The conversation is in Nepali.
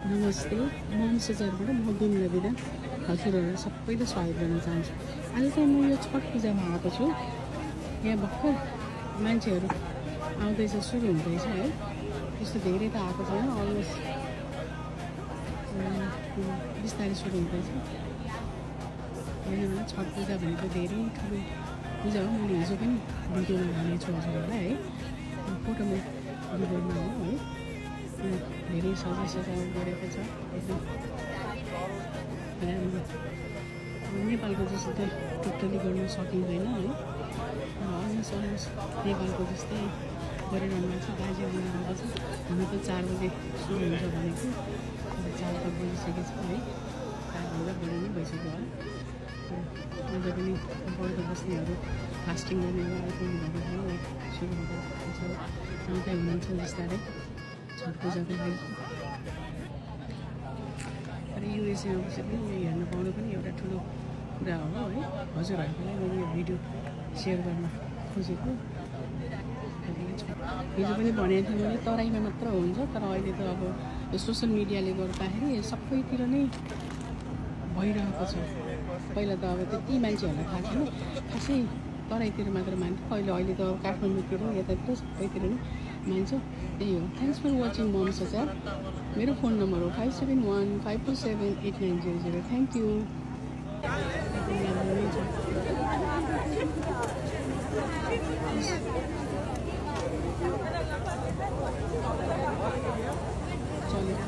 नमस्ते, मम सजारबाट म बिमला बिदा हजुरहरू सबैले स्वागत गर्न चाहन्छु। आज चाहिँ म यो छठ पूजामा आएको छु। यहाँ भर्खर मान्छेहरू आउँदैछ, सुरु हुँदैछ है। त्यस्तो धेरै त आएको छैन, अलमोस्ट बिस्तारै सुरु हुँदैछ। यहाँ छठ पूजा भनेको धेरै ठुलो पूजा हो। मैले हिजो पनि भिडियोमा भनेको छु हजुरहरूलाई है, फोटोमा भिडियोमा हो है। धेरै सजावट गरेको छ एकदम राम्रो। नेपालको जस्तो त टोटली गर्न सकिँदैन है, अलमोस्ट नेपालको जस्तै गरिरहनु भएको छ। दार्जिलिङमा आएको छ, हामी त 4 बजे सुरु हुन्छ भनेको, 4 त बजिसकेको छ है, 4 भन्दा बढी नै भइसक्यो होला। अझ पनि व्रत बस्नेहरू, फास्टिङ गर्नेहरू आइपुग्नु भएको थियो, सुरु हुँदैछ, आउँदै हुनुहुन्छ बिस्तारै छठ पूजाको लागि। तर युएसएमा बसेर पनि यो हेर्न पाउनु पनि एउटा ठुलो कुरा हो है। हजुरहरूको लागि मैले यो भिडियो सेयर गर्न खोजेको। हिजो पनि भनेको थिएँ मैले, तराईमा मात्र हुन्छ, तर अहिले त अब यो सोसियल मिडियाले गर्दाखेरि सबैतिर नै भइरहेको छ। पहिला त अब त्यति मान्छेहरूलाई थाहा छैन, खासै तराईतिर मात्र मान्थ्यो। अहिले त अब काठमाडौँतिर यतातिर सबैतिर नै मान्छ। त्यही हो। थ्याङ्क्स फर वाचिङ मम सजार। मेरो फोन नम्बर हो 5715478900। Thank you. चलो।